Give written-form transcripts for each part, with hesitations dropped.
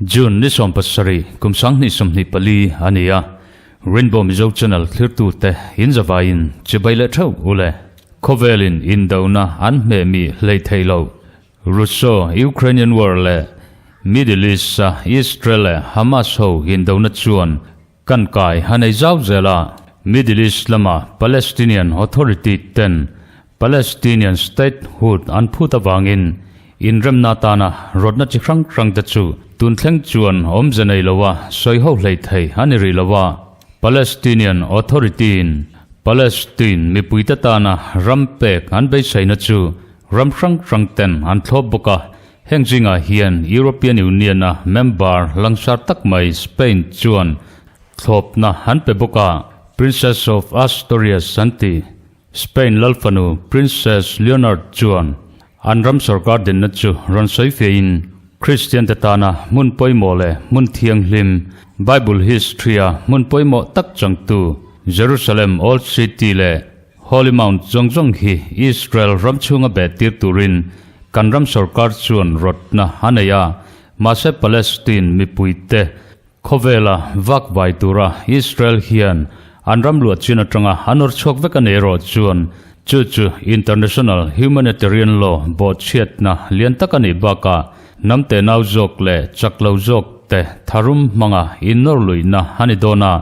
June ni 17 kum 2024 a ni a, Rainbow Mizo Channel thlirtute in zavaiin chibai leh theuh u le. Khawvelin indona an hmeh mi hlei thei lo. Russo-Ukrainian War leh Middle East-a Israel leh Hamas ho indona chuan Kan kai a nei zau zel a, Middle East lama Palestinian Authority ten Palestinian statehood an phut avangin inremna atana rawtna chi hrang hrang te chu tun thleng chuan awmze nei loa sawi ho hlei thei a ni rih lo a. Palestinian Authority in Palestine mipuite tana ram pek an beiseina chu ram hrang hrang ten an thlawp bawk a, Heng zingah hian European Union-a member langsar tak mai Spain chuan thlawpna an pe bawk a, Princess of Asturias an ti. Spain lalfanu Princess Leonor chuan an ram sorkar dinna chu rawn sawi fiahin Kristiante tana hmun pawimawh leh hmun thianghlim, Bible history-a hmun pawimawh tak changtu Jerusalem Old City leh Holy Mount zawng zawng hi Israel ram chhunga beh tir turin kan ram sorkar chuan rawtna a nei a, mahse Palestine mipuite khawvela vak vai tura Israel hian an ram luah chin atanga an awr chhuak vek a nei erawh chuan chu chu international humanitarian law bawhchhiatna lian tak a nih bakah hnam tenau zawk leh chak lo zawk te tharum hmanga innawr luihna a ni dawn a.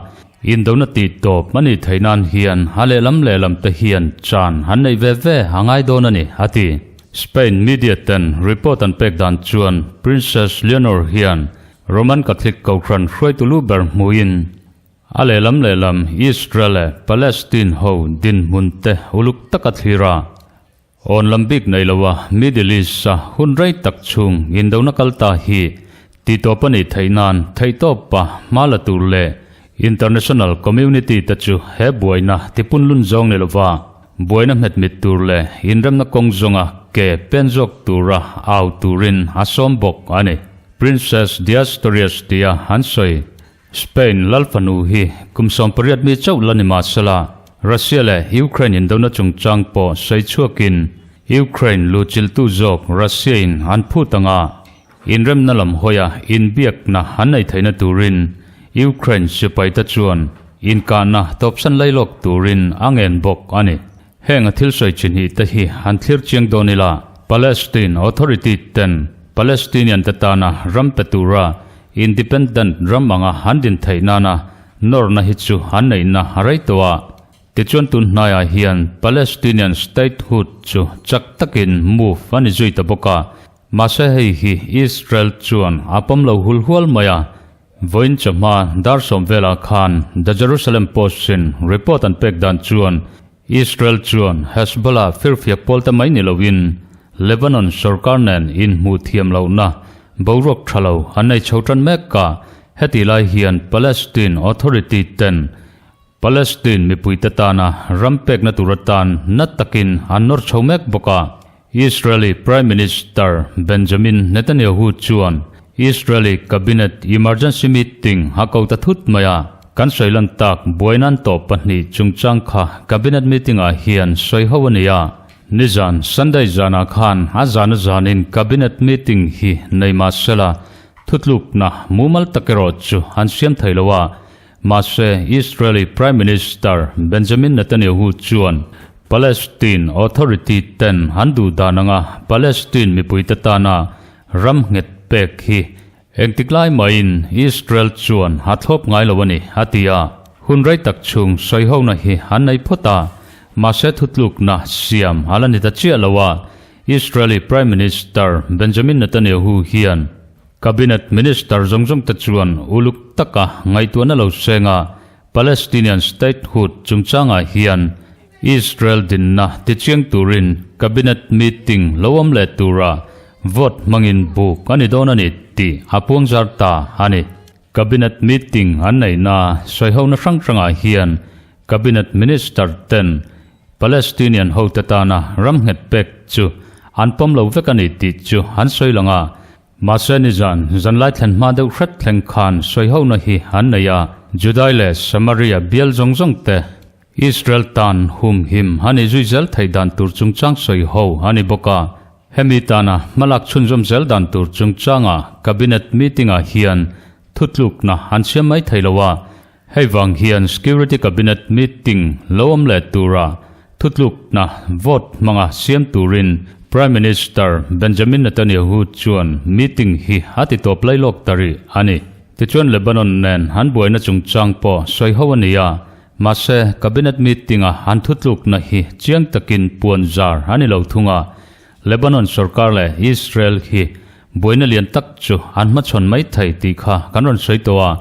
Indona tih tawp a nih theih nan hian a lehlam lehlam te hian chan an neih ve ve a ngai dawn a ni, a ti. Spain media ten report an pek dan chuan Princess Leonor hian Roman Catholic Kohhran hruaitu lu ber hmuhin a lehlam lehlam Israel leh Palestine ho dinhmun te uluk taka thlir a, Awn lam bik nei loa Middle East-a hun rei tak chhung indona kal ta hi tihtawp a nih theih nan theihtawpa hma la tur leh international community te chu he buaina tipunlun zawng ni lova buaina hmetmit tur leh inremna kawng zawnga ke pen zawk tura au turin a sawm bawk a ni. Princess Diastorias tia an sawi. Spain lalfanu hi kum 18 mi chauh la ni mah sela, Russia leh Ukraine indona chungchang pawh sawi chhuakin Ukraine luhchilhtu zawk Russia-in an phut anga inremna lam hawia inbiakna an nei theihna turin Ukraine sipaite chuan inkahna tawpsan lailawk turin a ngen bawk a ni. Heng a thil sawi chi hnih te hi han thlir chiang dawn ila, Palestine Authority ten Palestinian te tana ram pe tura independent ram anga han din theih nana nawrna hi chu an neihna a rei tawh a. Tichuan tun hnaiah hian Palestinian statehood chu chak takin move a ni zui ta bawk a. Mahse hei hi Israel chuan a pawm lo hul hual mai a. Vawiin chawhma dar sawm velah khan The Jerusalem Post-in report an pek dan chuan Israel chuan Hezbollah firfiak pawlte mai ni loin Lebanon sorkar nen inhmuh thiam lohna boruak tha lo an nei chho tan mek a, heti lai hian Palestine Authority ten Palestine mipuite tana ram pekna tur atan na takin an nawr chho mek bawk a. Israeli Prime Minister Benjamin Netanyahu chuan Israeli Cabinet emergency meeting a ko ta thut mai a, kan sawi lan tak buaina an tawh pahnih chungchang kha Cabinet meeting ah hian sawi ho a ni a. Nizan Sunday zanah khan a zana zanin Cabinet meeting hi nei mah sela thutlukna mumal tak erawh chu an siam thei lo a, Mahse, Israeli Prime Minister Benjamin Netanyahu chuan Palestine Authority ten an duh dan anga Palestine mipuite tana ram nghet pek hi engtik lai mahin Israel chuan a thlawp ngai lo a ni, a ti a. Hun rei tak chhung sawihona hi an nei phawt a, mahse thutlukna siam a la ni ta chiah lo a, Israeli Prime Minister Benjamin Netanyahu hian Cabinet Minister zawng zawng te chuan uluk taka ngaihtuahna lo senga Palestinian statehood chungchangah hian Israel dinna tichiang turin Cabinet meeting lo awm leh tura vote hmangin buk a ni dawn a ni tih a puangzar ta a ni. Cabinet meeting an neihna sawihona hrang hrangah hian Cabinet Minister ten Palestinian hote tana ram nghet pek chu an pawm lo vek a ni tih chu an sawi lang a. Mahse nizan, zanlai thlen hma deuh hret thleng khan sawihona hi an nei a. Judai leh Samaria bial zawng zawng te Israel tan humhim a nih zui zel theih dan tur chungchang sawi ho a ni bawk a. Hemi tana hmalak chhunzawm zel dan tur chungchanga Cabinet meeting-ah hian thutlukna an siam mai thei lo a. Hei vang hian Security Cabinet meeting lo awm leh tura thutlukna vote hmanga siam turin Prime Minister Benjamin Netanyahu chuan meeting hi a ti tawp lai lawk ta rih a ni. Tichuan Lebanon nen an buaina chungchang pawh sawi ho a ni a, mahse Cabinet meeting-a an thutlukna hi chiang takin puan zar a ni lo thung a, Lebanon sorkar leh Israel hi buaina lian tak chu an hmachhawn mai thei tih kha kan rawn sawi tawh a.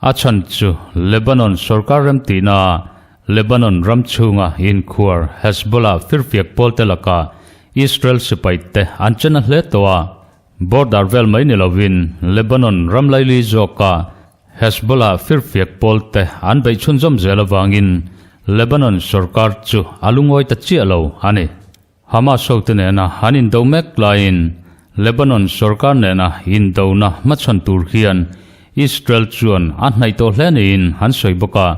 A chhan chu Lebanon sorkar remtihna Lebanon ram chhunga inkhuar Hezbollah firfiak pawlte lakah Israel sipaite an chen a hle tawh a. Border vel mai ni lovin Lebanon ram laili zawka Hezbollah firfiak pawlte an beih chhunzawm zel avangin Lebanon sorkar chu a lungawi ta chiah lo a ni. Hamas hote nena an indo mek laiin Lebanon sorkar nena indona hmachhawn tur hian Israel chuan a hnaih tawh hle niin an sawi bawk a.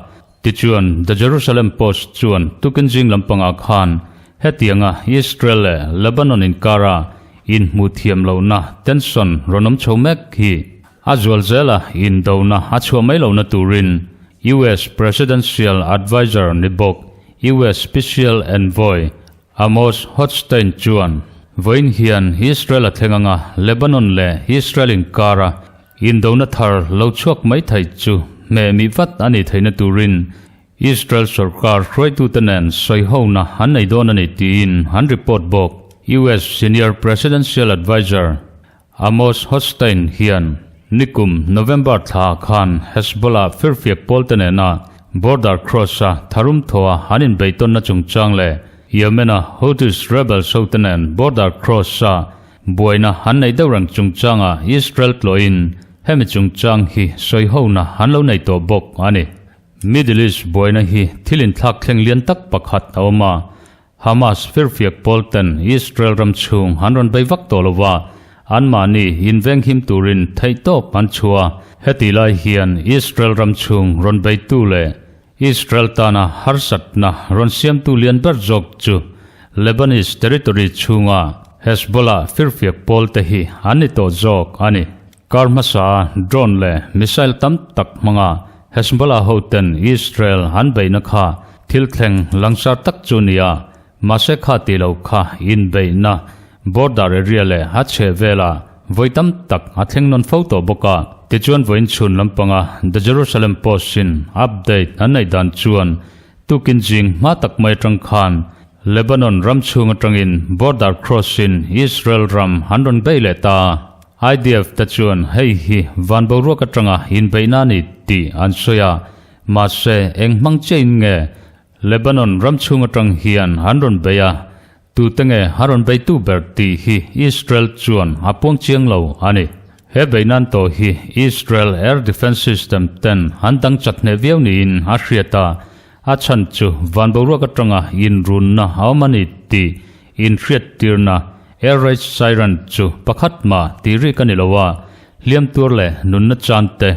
Tichuan, The Jerusalem Post chuan tukin zing lampangah khan hetianga Israel leh Lebanon inkara inhmuh thiam lohna tension rawn awm chho mek hi a zual zela indona a chhuah mai lohna turin US Presidential Adviser ni bawk US Special Envoy Amos Hochstein chuan vawiin hian Israel a thleng anga Lebanon leh Israel inkara indona thar lo chhuak mai thei chu hmeh mih vat a nih theihna turin Israel sorkar hruaitute nen sawihona an nei dawn a ni tiin an report bawk. US Senior Presidential Adviser Amos Hochstein hian nikum November thla khan Hezbollah firfiak pawlte nena border cross-a tharum thawha an inbeihtawnna chungchang leh Yemen-a Houthis rebels hote nen border cross-a buaina an neih deuh reng chungchanga Israel tlawhin hemi chungchang hi sawihona an lo nei tawh bawk a ni. Middle East buaina hi thil inthlak thleng lian tak pakhat a awm a, Hamas firfiak pawl ten Israel ram chhung an rawn bei vak tawh lo va, anmahni invenghim turin theihtawp an chhuah a. Heti lai hian Israel ram chhung rawn beitu leh Israel tana harsatna rawn siamtu lian ber zawk chu Lebanese territory chhunga Hezbollah firfiak pawl te hi an ni tawh zawk a ni. Kar hmasa drone leh missile tam tak hmanga Hezbollah hoten Israel an beihna kha thil thleng langsar tak chu nia, mahse kha tih lo kha inbeihna border area leh a chheh velah vawi tam tak a thleng nawn fo tawh bawk a. Tichuan vawiin chhun lampanga The Jerusalem Post-in update an neih dan chuan tukin zing hma tak mai atang khan Lebanon ram chhung atangin border cross-in Israel ram an rawn bei leh ta. IDF te chuan hei hi van boruak atanga inbeihna a ni tih an sawi a, mahse eng hmang chiahin nge Lebanon ram chhung atang hian an rawn bei a, tute nge a rawn beitu ber tih hi Israel chuan a puang chiang lo a ni. He beihnan tawh hi Israel Air Defence System ten an dang chat hneh viau niin a hriat a, a chhan chu van boruak atanga inrunna a awm a ni tih inhriattirna Air raid siren chu pakhat mah tih rik a ni lo a, hliam tur leh nunna chan te,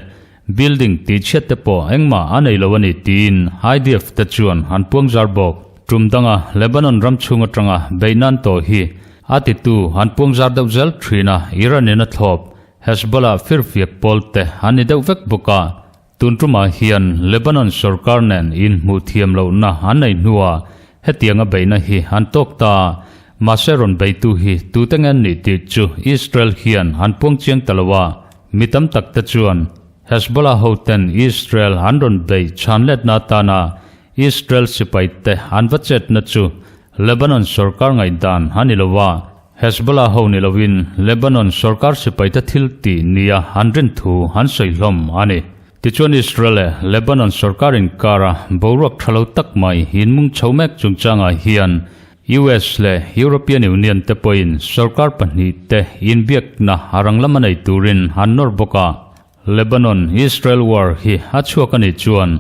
building tih chhiat te pawh engmah a nei lo a ni tiin IDF te chuan an puang zar bawk. Tum danga Lebanon ram chhung atanga beih nan tawh hi a titu an puang zar deuh zel thin a, Iran in a thlawp Hezbollah firfiak pawl te an ni deuh vek bawk a, Tun tumah hian Lebanon sorkar nen inhmuh thiam lohna an nei hnuah hetianga beihna hi an tawk ta a, mahse rawn beitu hi tute nge an nih tih chu Israel hian an puang chiang ta lo a, mi tam tak te chuan Hezbollah hoten Israel an rawn beih chhan letna atana Israel sipaite an va chetna chu Lebanon sorkar ngaihdan a ni lo a, Hezbollah ho ni loin Lebanon sorkar sipaite thil tih nia an rin thu an sawi hlawm a ni. Tichuan Israel leh Lebanon sorkar inkara boruak tha lo tak mai inmung chho mek chungchangah hian US leh European Union te pawhin sorkar pahnihte inbiakna a rang lama nei turin an nawr bawk a. Lebanon-Israel war hi a chhuak a nih chuan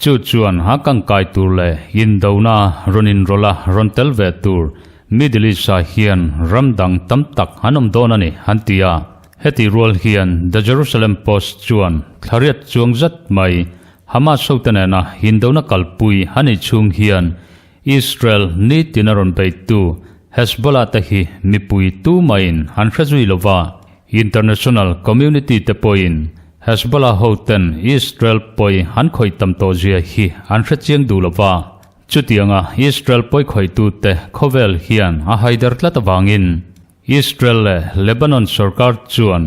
chu chuan a kangkai tur leh indona rawn inrawlh a rawn tel ve tur Middle East-ah hian ram dang tam tak an awm dawn a ni an ti a. Heti rual hian The Jerusalem Post chuan thlariat chuang zat mai. Hamas hote nena indona kalpui a nih chhung hian Israel nitin a rawn beitu Hezbollah te hi mipui tumaiin an hre zui lo va, international community te pawhin Hezbollah hoten Israel pawi an khawih tam tawh zia hi an hre chiang duh lo va. Chutianga Israel pawi khawihtute khawvel hian a haider tlat avangin Israel leh Lebanon sorkar chuan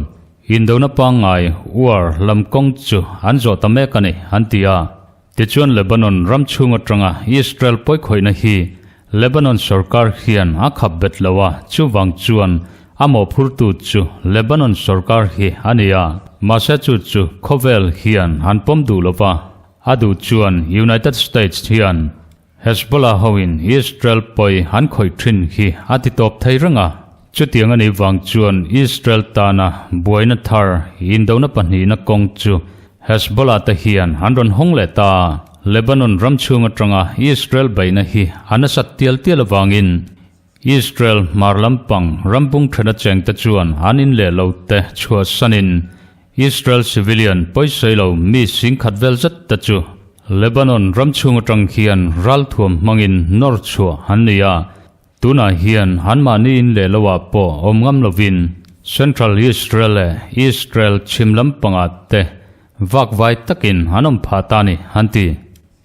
indona pangngai war lam kawng chu an zawh ta mek a ni, an ti a. Tichuan Lebanon ram chhung atanga Israel pawikhawihna hi Lebanon sorkar hian a khap bet lo a, chuvang chuan a mawhphurtu chu Lebanon sorkar hi a ni a. Mahse chu chu khawvel hian an pawm duh lo va, a duh chuan United States hian Hezbollah hoin Israel pawi an khawih thin hi a ti tawp thei reng a. Chutiang a nih vang chuan Israel tana buaina thar indona pahnihna kawng chu Hezbollah te hian an rawn hawng leh ta a. Lebanon ram chhung atanga Israel beihna hi a nasat tial tial avangin Israel hmar lampang rambung thena chengte chuan an in leh lo te chhuahsanin Israel civilian pawisawi lo mi singkhat vel zet te chu Lebanon ram chhung atang hian ralthuam hmangin nawr chhuah an ni a, tunah hian anmahni in leh loah pawh awm ngam lovin Central Israel leh Israel chhim lampangah te vakvai takin an awm phah ta ni, an ti.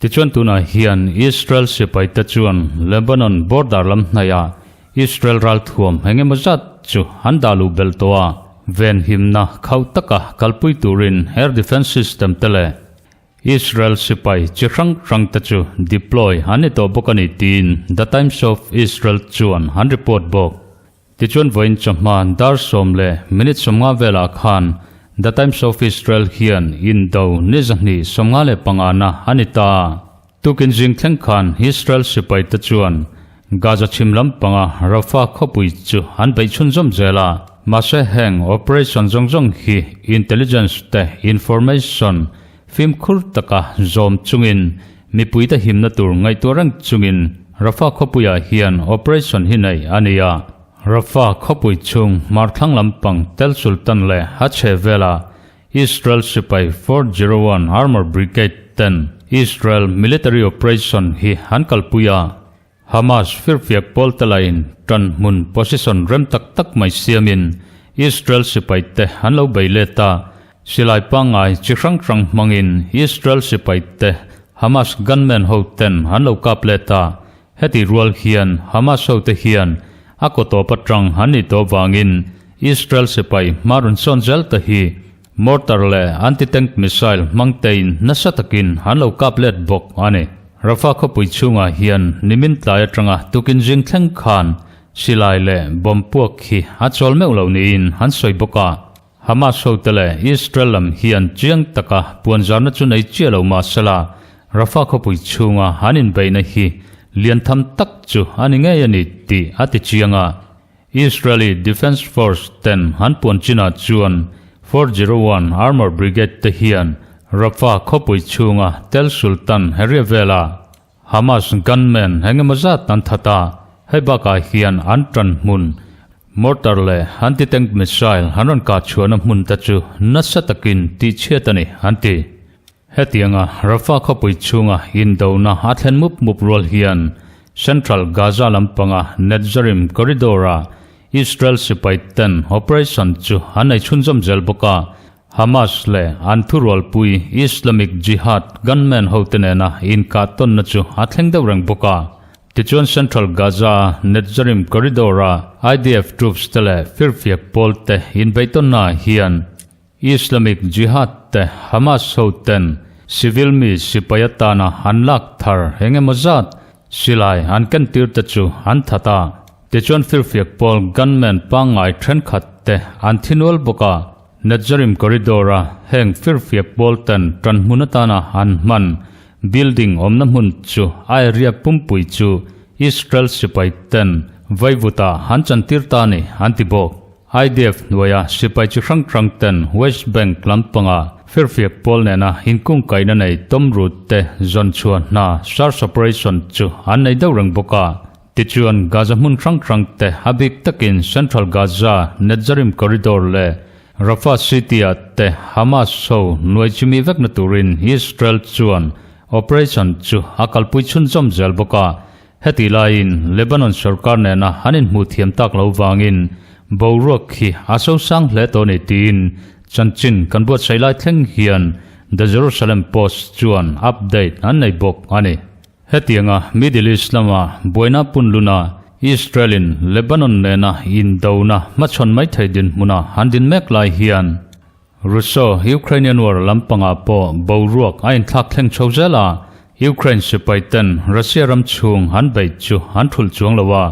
Tichuan tunah hian Israel sipai te chuan Lebanon border lam hnaihah Israel ralthuam eng emaw zat chu an dah luh belh tawh a, venhimna khauh taka kalpui turin air defence system te leh Israel sipai chi hrang hrang te chu deploy an ni tawh bawk a ni tiin The Times of Israel chuan an report bawk. Tichuan vawiin chawhma dar sawm leh minute 50 velah khan The Times of Israel hian indo ni 200 55 na a ni ta. Tukin zing thleng khan Israel sipai te chuan Gaza chhim lampanga Rafah khawpui chu an beih chhunzawm zel a, mahse heng operation zawng zawng hi intelligence te information fimkhur taka zawm chungin mipuite himna tur ngaihtuah reng chungin Rafah khawpuiah hian operation hi nei a ni a. Rafah khawpui chhung hmarthlang lampang Tel Sultan leh a chhe velah Israel sipai 401 Armour Brigade ten Israel military operation hi an kalpui a. Hamas firfiak pawl te lain tan hmun position rem tak tak mai siamin Israel sipai te an lo bei let a, silai pangngai chi hrang hrang hmangin Israel sipai te Hamas gunmen ho ten an lo kap let a, heti rual hian Hamas ho te hian a kaw tawp atang an nih tawh vangin Israel sipai hma rawn sawn zel te hi Mortar leh anti-tank missile hmang tein nasa takin an lo kap let bawk a ni. Rafah khawpui chhungah hian nimin tlai atanga tukin zing thleng khan silai leh bomb puak hi a chawl meuh lo niin an sawi bawk a. Hamas hote leh Israel lam hian chiang taka puanzarna chu nei chiah lo mahsela Rafah khawpui chhunga an inbeihna hi lian tham tak chu a ni ngei a ni tih a ti chiang a. Israeli Defence Force ten an puan chinah chuan 401 Armour Brigade te hian Rafah khawpui chhunga Tel Sultan area vela Hamas gunmen eng emaw zat an that a, hei bakah hian an tan hmun mortar leh anti-tank missile an rawn kah chhuahna hmun te chu nasa takin tihchhiat a ni, an ti. Hetianga Rafah khawpui chhunga indona a thlen mup mup rual hian Central Gaza lampanga Netzarim Corridor-a Israel sipai ten operation chu an nei chhunzawm zel bawk a, Hamas leh an thurualpui Islamic Jihad gunmen hote nena inkah tawnna chu a thleng deuh reng bawk a. Tichuan Central Gaza Netzarim Corridor-a IDF troops te leh firfiak pawl te inbeihtawnnaah hian Islamic Jihad te Hamas ho ten civil mi sipai atana an lak thar eng emaw zat silai an kentir te chu an that a. Tichuan firfiak pawl gunmen pangngai thenkhat te an thi nual bawk a. Netzarim corridor a heng firfiak pawl ten tan hmun atana an hman building awmna hmun chu a area pumpui chu Israel sipai ten vaivutah an chantir ta a ni an ti bawk. IDF hnuaia sipai chi hrang hrang ten West Bank lampanga firfiak pawl nena inkungkaihna nei tawmrut te zawn chhuah hna search operation chu an nei deuh reng bawk a. Tichuan Gaza hmun hrang hrang te a bik takin Central Gaza, Netzarim Corridor leh. Rafah city-ah te Hamas ho nuai chimi vekna turin Israel chuan operation chu a kalpui chhunzawm zel bawk a. Heti laiin Lebanon sorkar nena an inhmuh thiam tak lo vangin boruak hi a sosang hle tawh a ni tiin chanchin kan buatsaih lai thleng hian The Jerusalem Post chuan update an nei bawk a ni. Hetianga Middle East lama buaina punluna Israel-in Lebanon nena indona hmachhawn mai thei dinhmuna an din mek lai hian Russo-Ukrainian War lampangah pawh boruak a inthlak thleng chho zel a, Ukraine sipaiten Russia ram chhung an beih chu an thulh chuang lo a,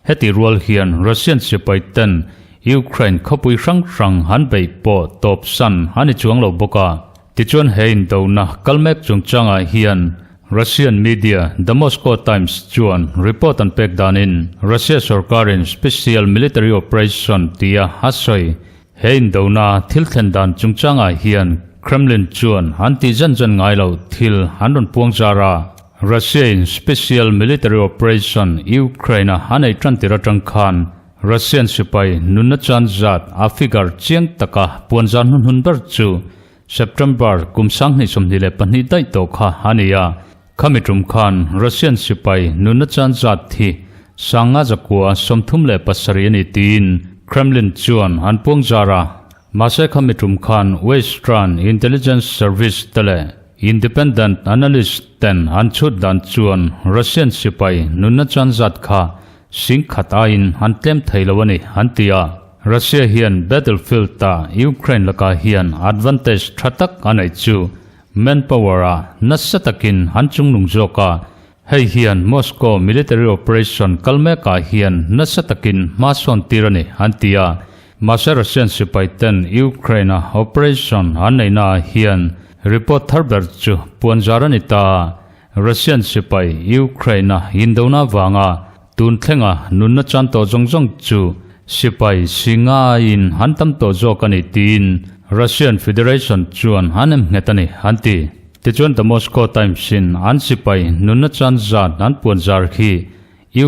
heti rual hian Russian sipaiten Ukraine khawpui hrang hrang an beih pawh tawpsan a ni chuang lo bawk a. Tichuan he indona kal mek chungchangah hian Russian media The Moscow Times chuan report an pek danin Russia sorkarin special military operation tia a sawi He indona thil thlen dan chungchangah hian Kremlin chuan an tih zan zan ngai loh thil an rawn puang zar a. Russia-in special military operation Ukraine-a a neih tan tir atang khan Russian sipai nunna chan zat a figure chiang taka puan zar hnuhnun ber chu September kum 2022 daih tawh kha a ni a. Khami tum khan Russian sipai nunna chan zat hi sanga zakua 37 a ni tiin Kremlin chuan an puang zar a. Mahse khami tum khan Western intelligence service te leh independent analyst ten an chhut dan chuan Russian sipai nunna chan zat kha sing khat aiin an tlem thei lo a ni an ti a. Russia hian battlefield ah Ukraine lakah hian advantage tha tak a neih chu Manpower ah nasa takin an chungnung zawk a, hei hian Moscow military operation kal mekah hian nasa takin hma sawn tir a ni, an ti a. Mahse Russian sipai ten Ukraine a operation an neihna ah hian report thar ber chu puan zar a ni ta a, Russian sipai Ukraine a indona avanga tun thlenga nunna chan tawh zawng zawng chu sipai si ngaiin an tam tawh zawk a ni tiin Russian Federation chuan an em nghet a ni, an ti. Tichuan The Moscow Times-in an sipai nunna chan zat an puan zar khi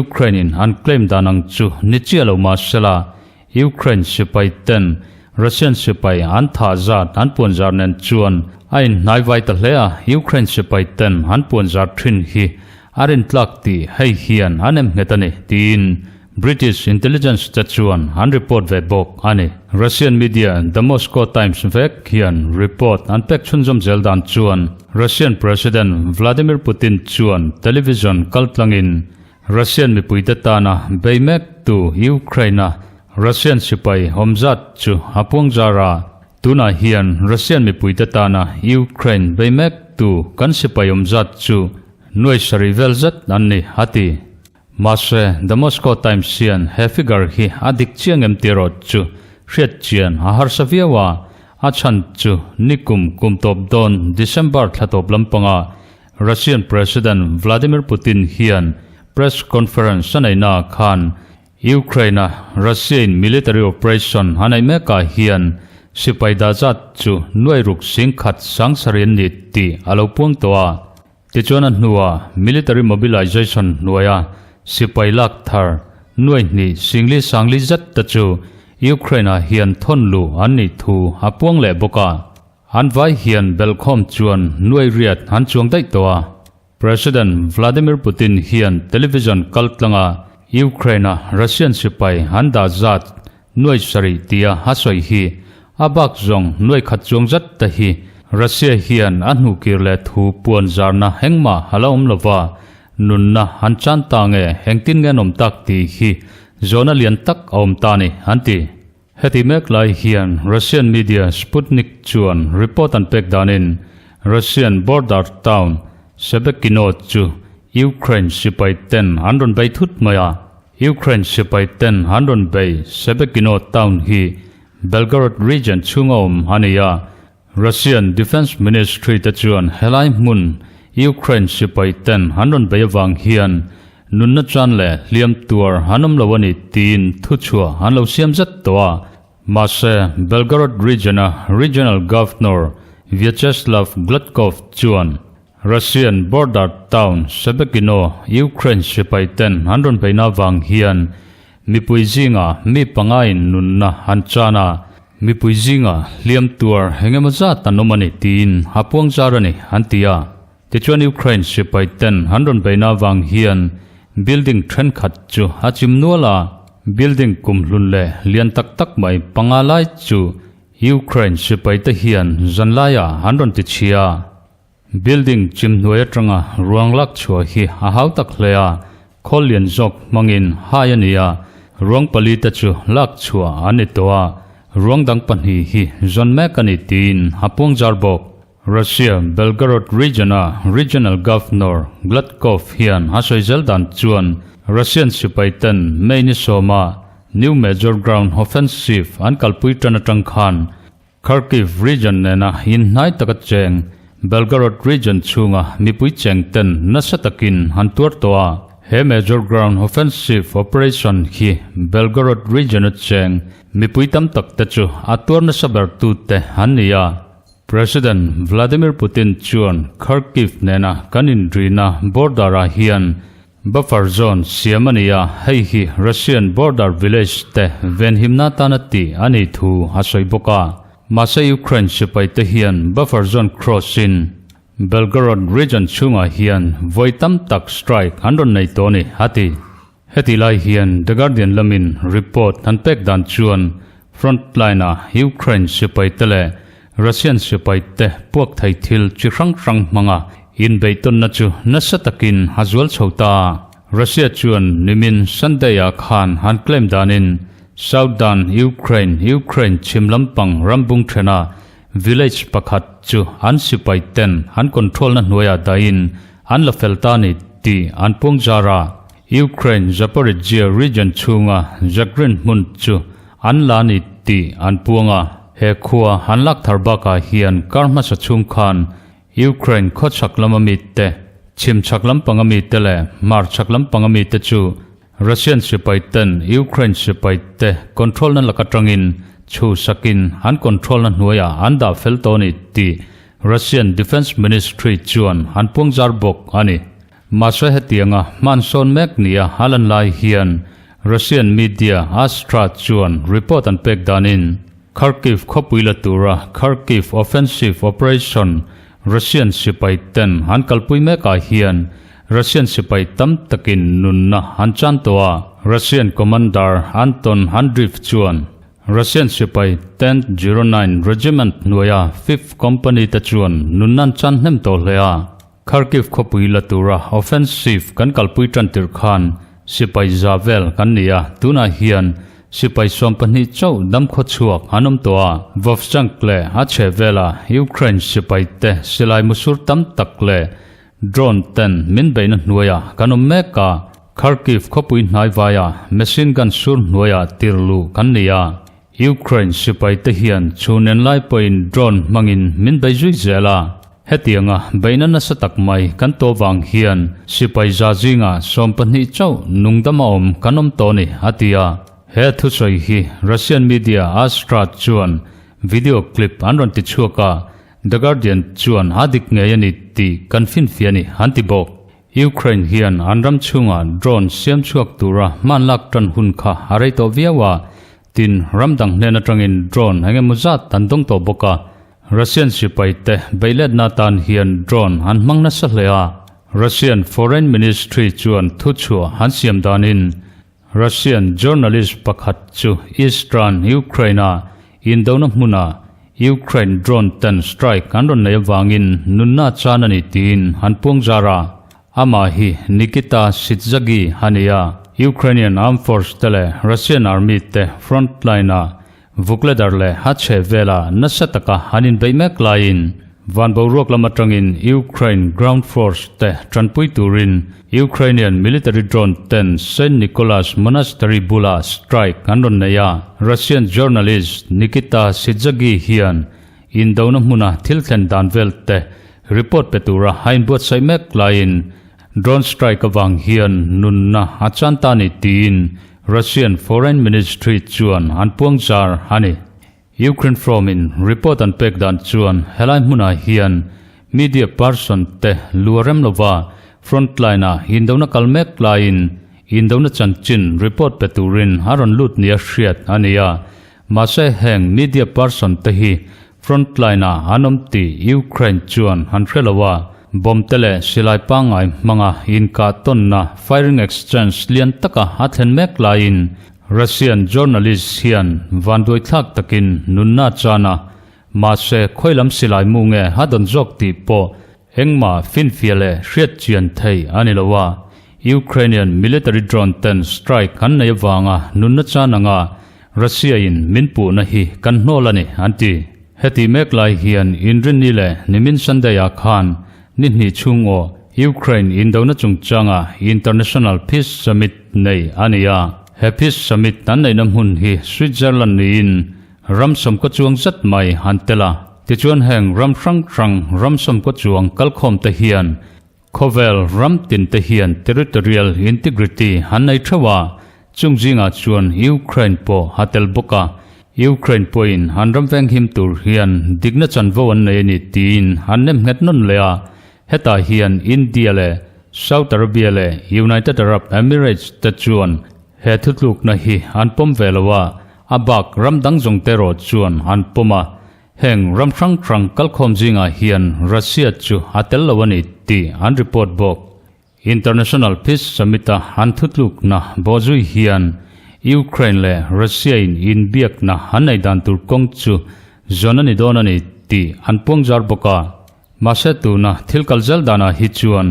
Ukraine-in an claim dan ang chu ni chiah lo mah sela, Ukraine sipai ten Russian sipai an thah zat an puan zar nen chuan a inhnai vai ta hle a, Ukraine sipai ten an puan zar thin hi a rintlak tih hei hian an em nghet a ni, tiin British intelligence te chuan an report ve bawk a ni. Russian media The Moscow Times vek hian report an pek chhunzawm zel dan chuan Russian President Vladimir Putin chuan television kaltlangin Russian mipuite tana bei mek tu Ukraine-a Russian sipai awm zat chu a puang zar a, tunah hian Russian mipuite tana Ukraine bei mek tu kan sipai awm zat chu nuai sarih vel zet an ni, a ti. Mahse, The Moscow Times hian he figure hi a dik chiang em tih erawh chu hriat chian a harsa viau a, a chhan chu nikum kum tawp dawn December thla tawp lampanga Russian President Vladimir Putin hian press conference a neihnaah khan Ukraine-a Russia-in military operation a neih mekah hian sipai dah zat chu nuai ruk sing khat sang sarih an ni tih a lo puang tawh a. Tichuan a hnuah military mobilization hnuaia sipai lak thar nuai hnih singli sangli zet te chu Ukraine-ah hian thawn luh an nih thu a puang leh bawk a. An vai hian belhkhawm chuan nuai riat an chuang daih tawh a. President Vladimir Putin hian television kaltlanga Ukraine-a Russian sipai an dah zat nuai sarih tia a sawi hi a bak zawng nuai khat chuang zat te hi Russia hian a hnuhkir leh thu puan zarna engmah a la awm lo va, nunna an chan ta nge engtin nge an awm tak tih hi zawhna lian tak a awm ta a ni, an ti. Heti mek lai hian Russian media Sputnik chuan report an pek danin Russian border town Shebekino chu Ukraine sipai ten an rawn bei thut mai a. Ukraine sipai ten an rawn bei Shebekino town hi Belgorod region chhunga awm a ni a. Russian Defence Ministry te chuan helai hmun Ukraine sipai ten an rawn bei avang hian nunna chan leh hliam tuar an awm lo a ni tiin thuchhuah an lo siam zet tawh a. Mahse, Belgorod region-a Regional Governor Vyacheslav Gladkov chuan Russian border town Shebekino Ukraine sipai ten an rawn beihna avang hian mipui zingah mi pangain nunna an chan a. Mipui zinga hliam tuar eng emaw zat an awm a ni tiin a puang zar a ni, an ti a. Tichuan Ukraine sipai ten an rawn beihna avang hian building thenkhat chu a chim nual a, building kumhlun leh lian tak tak mai panga lai chu Ukraine sipai te hian zanlaiah an rawn ti chhia. Building chim hnuai atanga ruang lak chhuah hi a hau tak hle a, khawl lian zawk hmangin hai a ni a, ruang pali te chu lak chhuah an ni tawh a, ruang dang pahnih hi zawn mek a ni tiin a puang zar bawk. Russia Belgorod region-a Regional Governor Gladkov hian a sawi zel dan chuan Russian sipai ten May ni sawma New Major Ground Offensive an kalpui tan atang khan Kharkiv region nena inhnai taka cheng Belgorod region chhunga mipui cheng ten nasa takin an tuar tawh a. He major ground offensive operation hi Belgorod region-a cheng mipui tam tak te chu a tuar nasa ber tute an ni a. President Vladimir Putin chuan Kharkiv nena kan inrina border-ah hian Buffer zone siam a ni a, hei hi Russian border village te venhimna tana tih a nih thu a sawi bawk a. Mahse Ukraine sipai te hian buffer zone cross in Belgorod region chhungah hian vawi tam tak strike an rawn nei tawh a ni, a ti. Heti lai hian The Guardian lamin report an pek dan chuan front line-a Ukraine sipai te leh Russian sipai te puak thei thil chi hrang hrang hmanga inbeihtawnna chu nasa takin a zual chho ta. Russia chuan nimin Sunday-ah khan an claim danin Southern Ukraine, Ukraine chhim lampang rambung thena village pakhat chu an sipai ten an control-na hnuaiah dahin an la fel ta ni tih an puang zar a. Ukraine Zaporizhzhia region chhunga Zagrin hmun chu an la ni tih an puang a. He khua an lak thar bakah hian kar hmasa chhung khan Ukraine khawchhak lama mite, chhim chhak lampanga mite leh hmar chhak lampanga mite chu Russian sipai ten Ukraine sipai te control na lak atangin chhu sakin an control na hnuaiah an dah fel tawh a ni tih Russian Defence Ministry chuan an puang zar bawk a ni. Mahse hetianga hmansawn mek nia a lan lai hian Russian media Astra chuan report an pek danin Kharkiv khawpui la tura Kharkiv Offensive Operation Russian sipai ten an kalpui mekah hian Russian sipai tam takin nunna an chan tawh a. Russian commander Anton Andreev chuan Russian sipai 1009 Regiment hnuaia Fifth Company te chuan nunna an chan hnem tawh hle a. Kharkiv khawpui la tura offensive kan kalpui tan tirh khan sipai za vel kan ni a, tunah hian sipai 12 chauh dam khawchhuak an awm tawh a. Vovchansk leh a chhe vela Ukraine sipai te silai musur tam tak leh drone ten min beihna hnuaiah kan awm mek a, Kharkiv khawpui hnai vaia machine gun sur hnuaiah tir luh kan ni a. Ukraine sipai te hian chhun en lai pawhin drone hmangin min bei zui zel a. Hetianga beihna nasa tak mai kan tawh vang hian sipai za zingah 12 chauh nungdam a awm kan awm tawh a ni, a ti a. He thusawi hi Russian media Astra chuan video clip an rawn ti chhuak a, The Guardian chuan a dik ngei a ni tih kan finfiah a ni, an ti bawk. Ukraine hian an ram chhungah drone siam chhuak tura hmanlak tan hun kha a rei tawh viau a, Tin, ram dang hnen atangin drone eng emaw zat an dawng tawh bawk a. Russian sipai te beihletna atan hian drone an hmang nasa hle a. Russian Foreign Ministry chuan thuchhuah an siam danin Russian journalist pakhat chu Eastern Ukraine-a indona hmuna Ukraine drone ten strike an rawn nei avangin nunna chan a ni tiin an puang zar a. Amah hi Nikita Shitzagi a ni a, Ukrainian Armed Force te leh Russian Army te front line-a Vukledar leh a chheh vela nasa taka an inbeih mek laiin van boruak lam atangin Ukraine Ground Force te tanpui turin Ukrainian military drone ten Saint Nicholas Monastery bula strike an rawn nei a. Russian journalist Nikita Shitzagi hian Indona hmuna thil thlen dan vel te report pe tura a inbuatsaih mek laiin drone strike avang hian nunna a chan ta ni tiin Russian Foreign Ministry chuan an puang zar a ni. Ukraine From in report an pek dan chuan helai hmunah hian media person te lu a rem lova frontline ah indona kal mek laiin indona chanchin report pe turin a rawn lut nia hriat a ni a. Mahse heng media person te hi frontline ah an awm tih Ukraine chuan an hre lo a, bomb te leh silai pangngai hmanga inkah tawnna firing exchange lian taka a thlen mek laiin Russian journalist hian vanduaithlak takin nunna chan a, mahse khawilam silai mu nge a dawn zawk tih pawh Engmah finfiah leh hriatchian theih a ni lo a, Ukrainian military drone ten strike an nei avanga nunna chan anga Russia in min puhna hi kan hnawl a ni, an ti. Heti mek lai hian Inrinni leh nimin Sunday ah khan ni hnih chhung aw Ukraine indona chungchanga International Peace Summit nei a ni a. He Peace Summit an neihna hmun hi Switzerland niin ram sawmkaw chuang zet mai an tel a. Tichuan heng ram hrang hrang ram sawmkaw chuang kalkhawm te hian khawvel ram tin te hian territorial integrity an nei theuh a, chung zingah chuan Ukraine pawh a tel bawk a, Ukraine pawhin an ram venghim tur hian dikna chanvo an nei a ni tiin an nem nghet nawn leh a, hetah hian India leh Saudi Arabia leh United Arab Emirates te chuan he thutlukna hi an pawm ve lo a, a bak ram dang zawng te erawh chuan an pawm a. Heng ram hrang hrang kalkhawm zingah hian Russia chu a tel lo a ni tih an report bawk. International Peace Summit-a an thutlukna bawhzui hian Ukraine leh Russia-in inbiakna an nei dan tur kawng chu zawn a ni dawn a ni tih an puangzar bawk a. Mahse tuna thil kal zel danah hi chuan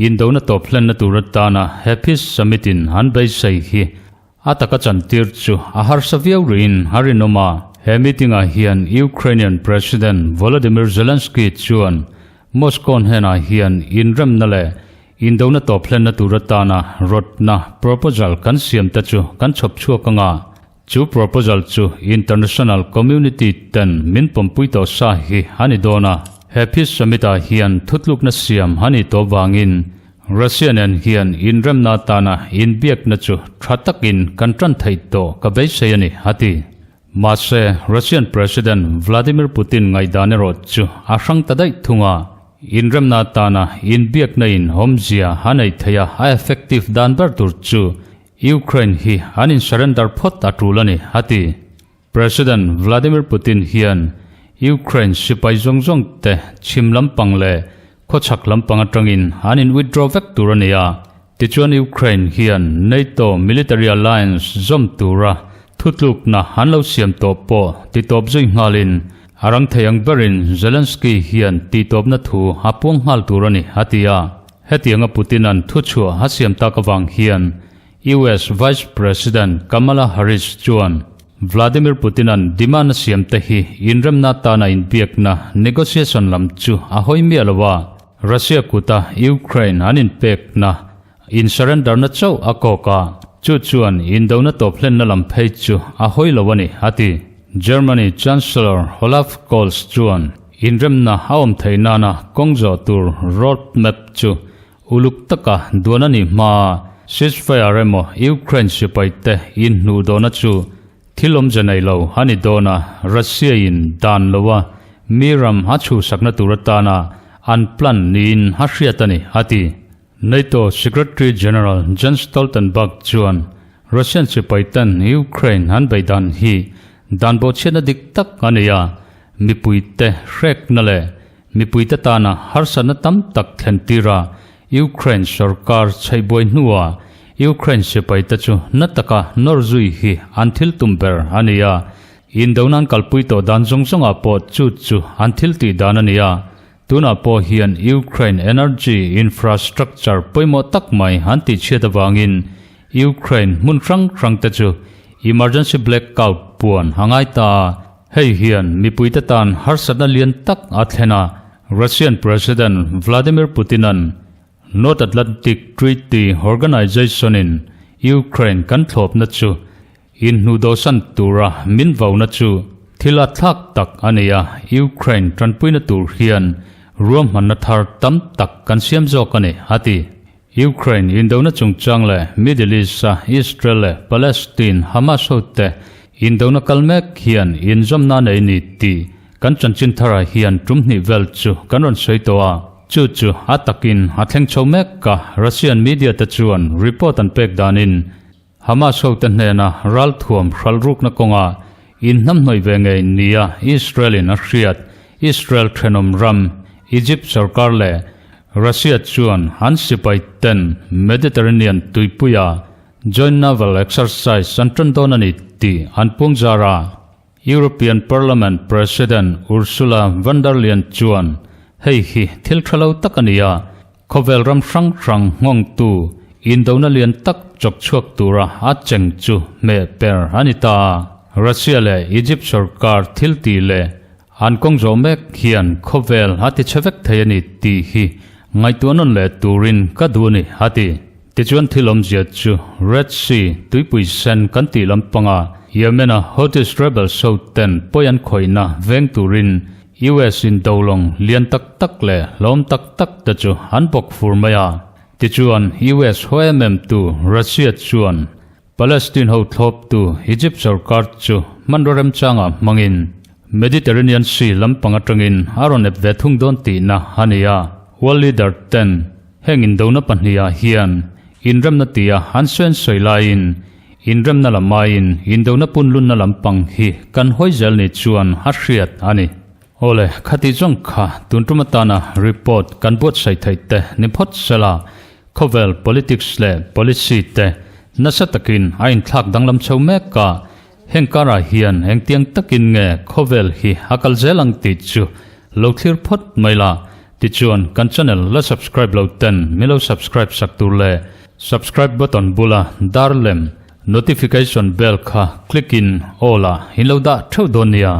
indona tawp hlenna tur atana he Peace Summit-in an beisei hi A taka chantir chu a harsa viau ruiin a rinawm a. He meeting-ah hian Ukrainian President Volodymyr Zelensky chuan Moscow hnenah hian inremna leh indona tawp hlenna tur atana rawtna proposal kan siam te chu kan chhawp chhuak anga, chu proposal chu international community ten min pawmpui tawh sa hi a ni dawn a. He peace summit-ah hian thutlukna siam a nih tawh vangin Russia nen hian inremna atana inbiakna chu tha takin kan tan theih tawh ka beisei a ni, a ti. Mahse, Russian President Vladimir Putin ngaihdan erawh chu a hrang ta daih thung a, inremna atana inbiakna in awmzia a nei thei a, a effective dan ber tur chu Ukraine hi an in surrender phawt a tul a ni, a ti. President Vladimir Putin hian Ukraine sipai zawng zawng te chhim lampang leh khawchhak lampang atangin an in withdraw vek tur a ni a. Tichuan Ukraine hian NATO military alliance zawm tura thutlukna an lo siam tawh pawh titawp zui nghalin a rang thei ang berin Zelensky hian tihtawpna thu a puang nghal tur a ni, a ti a. Hetianga Putin-a'n thuchhuah a siam tak avang hian US Vice President Kamala Harris chuan Vladimir Putin-a'n demand a siam te hi inremna atana inbiakna, negotiation, lam chu a hawi miah lo a, Russia kuta Ukraine an inpekna, in surrender-na chauh a kawk a, chu chuan indona tawp hlenna lam phei chu a hawi lo a ni, a ti. Germany Chancellor Olaf Scholz chuan inremna a awm theih nana kawng zawh tur road map chu Uluk taka duan a nih hma, ceasefire emaw Ukraine sipaite inhnuh dawhna chu thil awmze nei lo a ni dawn a, Russia in dan loa mi ram a chhuhsakna tur atana an plan niin a hriat a ni, a ti. NATO Secretary General Jens Stoltenberg chuan Russian sipaiten Ukraine an bei dan hi dan bawhchhiatna dik tak a ni a, mipuite hrekna leh Mipuite tana harsatna tam tak thlen tira Ukraine sorkar chheihbuai hnuah Ukraine sipaite chu na taka nawr zui hi an thil tum ber a ni a. Indona an kalpui tawh dan zawng zawngah pawh chu chu an thil tih dan a ni a. Tunah pawh hian Ukraine energy infrastructure pawimawh tak mai an tihchhiat avangin Ukraine hmun hrang hrangte chu emergency blackout puan a ngai ta a. Hei hian mipuite tan harsatna lian tak a thlen a, Russian President Vladimir Putin-a'n North Atlantic Treaty Organization-in Ukraine kan thlawpna chu inhnuhdawhsan tura min vauna chu thil a thlak tak a ni a, Ukraine tanpuina tur hian ruahmanna thar tam tak kan siam zawk a ni, a ti. Ukraine indona chungchang leh Middle East-a Israel leh Palestine Hamas hote indona kal mek hian inzawmna nei ni tih kan chanchin tharah hian tum hnih vel chu kan rawn sawi tawh a. Chu chu a takin a thleng chho mek a, Russian media te chuan report an pek danin Hamas hote hnena ralthuam hralhrukna kawngah Inhnamhnawih ve ngei nia Israel-in a hriat Israel thenawm ram Egypt sorkar leh Russia chuan an sipai ten Mediterranean tuipuia Joint Naval Exercise an tan dawn a ni tih an pung zar a. European Parliament President Ursula von der Leyen chuan hei hi thil tha lo tak a ni a, Khawvel ram hrang hrang nghawngtu indona lian tak chawk chhuak tura a cheng chu hmeh per a ni ta. Russia leh Egypt sorkar thil tih leh an kawng zawh mek hian khawvel a ti chhe vek thei a ni tih hi ngaihtuah nawn leh turin ka duh a ni, a ti. Tichuan thil awmzia chu Red Sea tuipui sen kan tih lampanga Yemen-a Houthis rebels ho ten pawi an khawihna veng turin US in dolawng lian tak tak leh hlawm tak tak te chu an bawk fur mai a. Tichuan US haw em em tu Russia chuan Palestine ho thlawptu Egypt sorkar chu hmanraw remchangah hmangin Mediterranean Sea lampang atangin a rawn ep ve thung dawn tihna a ni a. World leader ten heng indona pahnihah hian inremna tia an sawi an sawi laiin inremna lam aiin indona punlunna lampang hi kan hawi zel ni chuan a hriat a ni. Awle, khati zawng kha tun tum atana report kan buatsaih theih te ni phawt sela, khawvel politics leh policy te nasa takin a inthlak danglam chho mek a, heng karah hian engtiang takin nge khawvel hi a kal zel ang tih chu lo thlir phawt mai la, tichuan kan channel la subscribe lo ten min lo subscribe sak tur leh subscribe button bula dar lem notification bell kha click in all ah in lo dah theuh dawn nia.